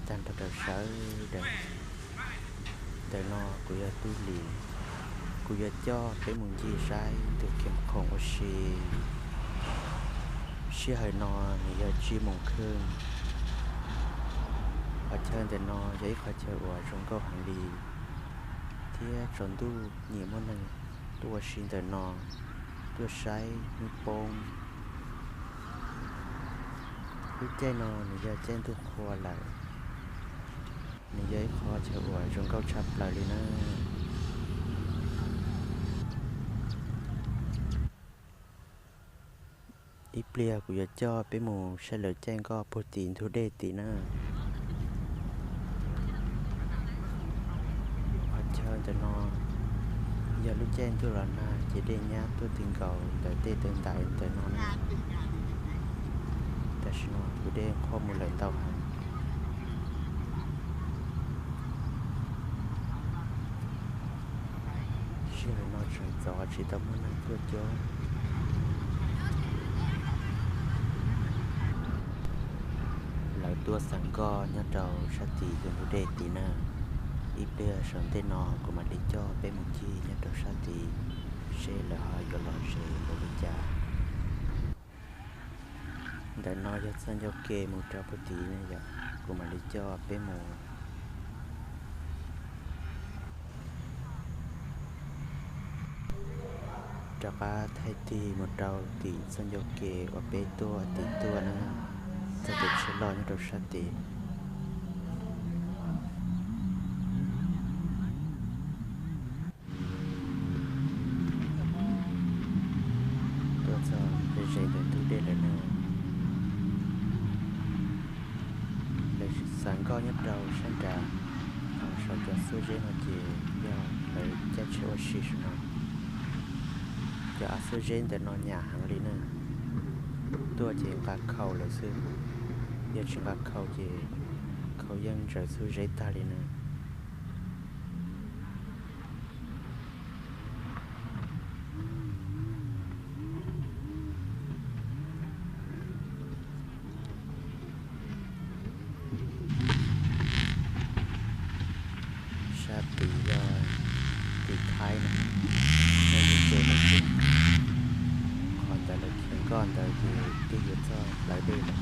Tag nrho rau sawv daws, ntawm no kuv yog Tub Lis, kuv yuav coj peb mus ncig saib tus Khiam Khoom ua si. Sij hawm no nws yog tsib moos kheej. Qhov chaw ntawm no yog ib qhov chaw uas zoo nkauj heev li, thiab tsaus ntuj nyiam muaj neeg tuaj ua si ntawm no, tuaj saib hnub poob. Lub caij no nws yog caij ntuj qhua lawm, nws yog ib qhov chaw uas zoo nkauj tshaj plaws li na. Ib pliag kuv yuav coj peb mus saib lawv caij nkoj puag tim ntug dej tim na. Qhov chaw ntawm no yog lub caij ntuj los nag ces dej nyab tuaj ti nkaus ntawm tej tawv ntaiv ntawm no na. Tam sim no tus dej qhuav mus lawm ntau heev. Sij hawm no tseem txov tsis tau muaj neeg tuaj coob. Lawv tuaj xaws nkoj nyob rau sab tid tus ntug dej tid na. Ib pliag saum ntej no kuv mam li coj peb mus ncig nyob rau sab tid seb lawv ho yuav lom zem npaum li cas. Ntawm no yog txoj ncauj ke mus rau puag tid ne yom, kuv mam li coj peb mus rov qab thaij tig mus rau tim txoj ncauj ke uas peb tuaj tim tuaj na, txoj kev tsheb loj nyob rau sab tid. Tuaj txog ze ze ntawm ntug dej lawm na. Lawv xaws nkoj nyob rau sab nrad, ho saum cov xuab zeb no ces yog lawv caij tsheb ua si saum no. Cov av xuab zeb ntawm no nyam heev li na, tuaj ces nqa khau lawm xwb, yog tsis nqa khau ces khau yeej ntsaws xuab zeb tag li na. Sab tid yog tim Thaib na, nyob ze ze lawm xwb. Qhov ntawd lawv khiav nkoj ntawd ces twb yuav txog plawv dej lawm.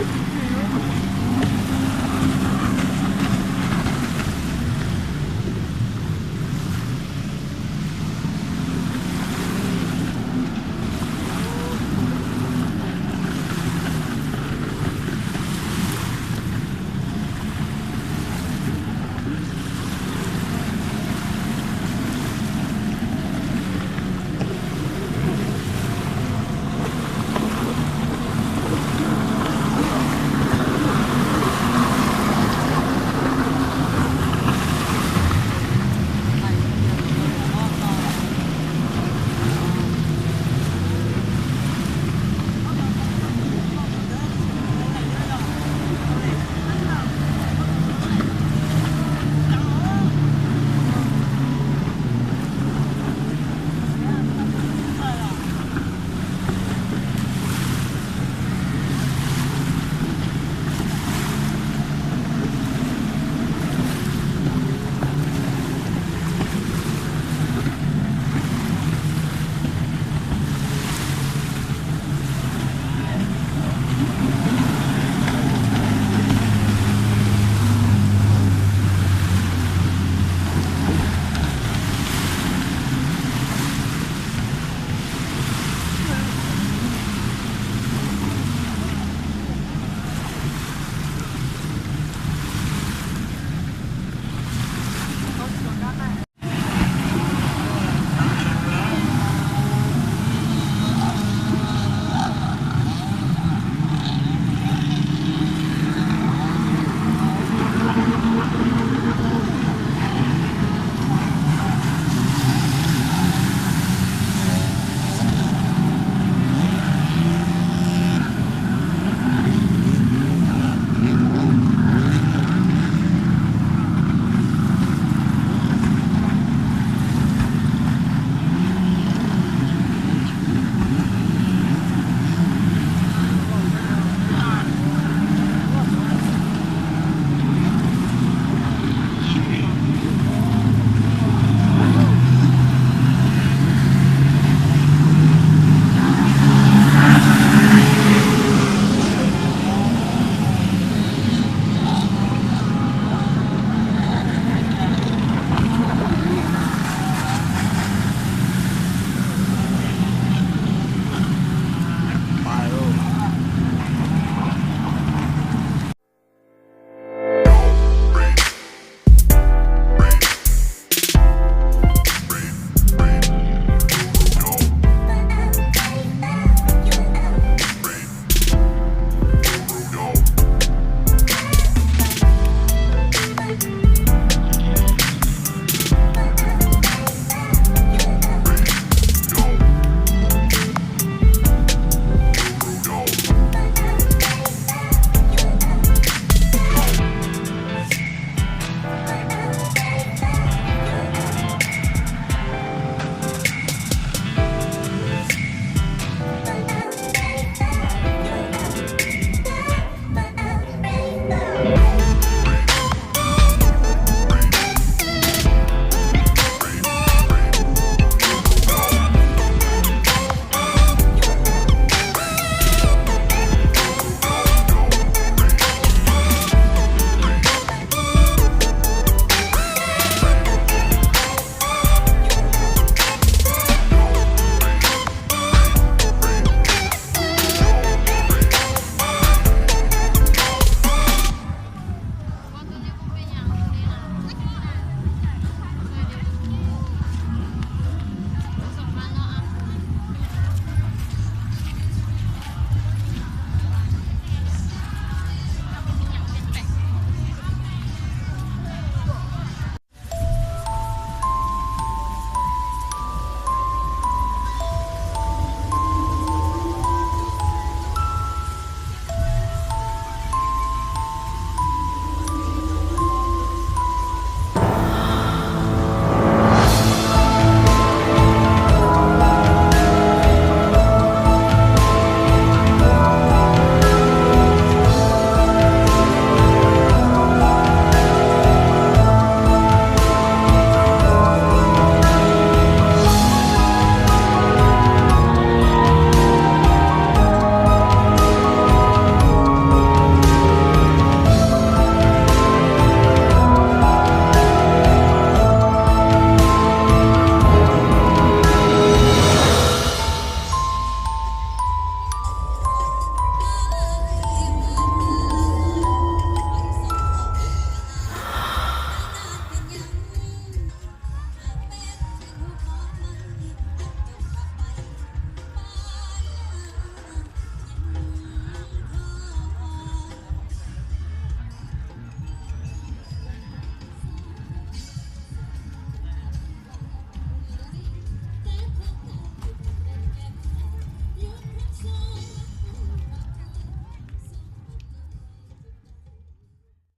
Hm,